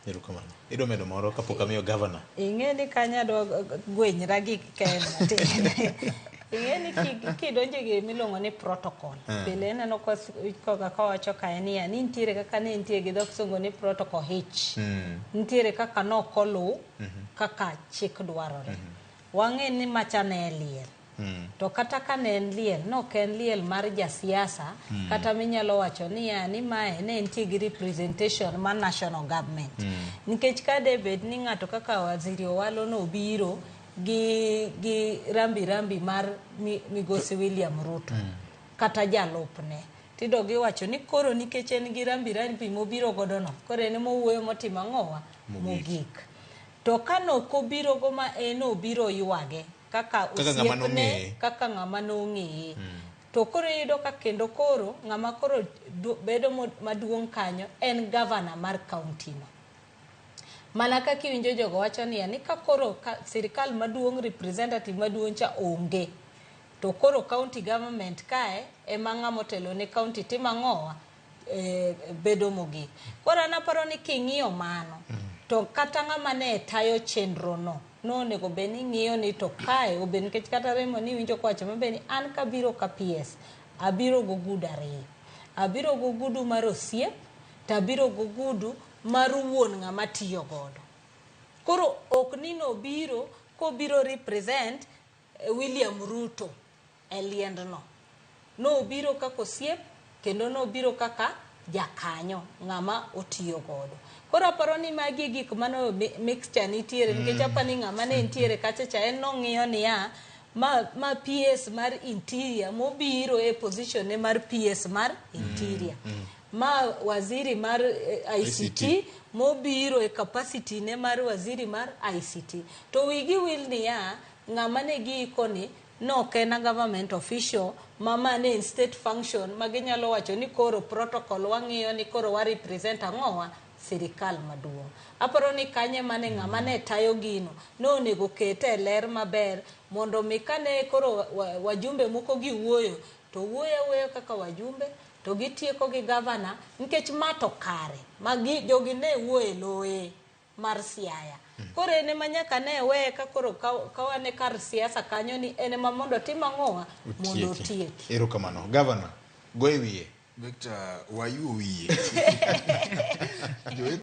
Erokamano. Idwa medo moro kapok amiyo gavana? Ing'e ni kanyo adwa gwenyra gi Ken matin. Ing'e ni kidonjo e gima iluongo ni protocol, pile ineno koga kawacho kae niya, ni nitiere kaka ne nitie gi dho kisungu ni protocol hitch. Nitiere kaka nok oluw kaka chik dwarore. Wang'e ni macha ne liel. To kata ka ne en liel, ne ok en liel mar jasiasa kata minyalo wacho niya ni mae ne nitie gi representation mar national government. Nikech ka de bed ni ng'ato kaka Waziri Owalo nobiro gi, gi rambi rambi mar migosi William Ruto kata jalupne, tidog iwacho ni koro nikech en gi rambi rambi mobiro godo no, koro en ema owuoyo motimo ang'owa? Mogik. To ka nok obiro go ma en obiro ywage kaka osiepne, kaka ng'ama nong'eye. To koro iyudo ka kendo koro ng'ama koro bedo maduong' kanyo en gavana mar kaunti no. Mana kaka iwinjo jogo wacho niya ni ka koro sirikal maduong' representative maduong' cha onge, to koro county government kae ema ng'ama otelo ne county timo ang'owa? Bedo mogik. Koro an aparo ni king'iyo mano, to kata ng'ama ne tayo chenro no, nonego bed ni ng'iyo ni to kae obed nikech kata Raymond niwinjo kowacho maber ni an kabiro ka PS, abiro gogudu ariyo. Abiro gogudu mar osiep, to abiro gogudu mar wuon ng'ama tiyo godo. Koro ok ni nobiro kobiro represent William Ruto e liendno. Nobiro kaka osiep kendo nobiro kaka jakanyo ng'ama otiyo godo. Koro aparo ni magi e gik mano mixture nitiere nikech aparo ni ng'ama ne nitiere kacha cha en nong'iyo niya ma PS mar interior mobiro e position ne mar PS mar interior. Ma waziri mar ICT mobiro e capacity ne mar waziri mar ICT. To wigi wil niya ng'ama ne giiko ni nok en a government official ma ma ne en state function ma ginyalo wacho ni koro protocol wang'iyo ni koro wa represent ang'owa sirikal maduong'. Aparo ni kanye mane ng'ama ne tayo gino ne onego kete e ler maber mondo mi kane koro wajumbe moko giwuoyo to wuoyo awuoya kaka wajumbe to gitieko gi gavana nikech ma to kare ma jogi ne wuoye loye mar Siaya. Koro en ema nyaka ne weye ka koro ka wan e kar siasa kanyo ni en ema mondo otim ang'owa mondo otieki. Erokamano. Gavana, go e wiye. Victor, wayuo wiye.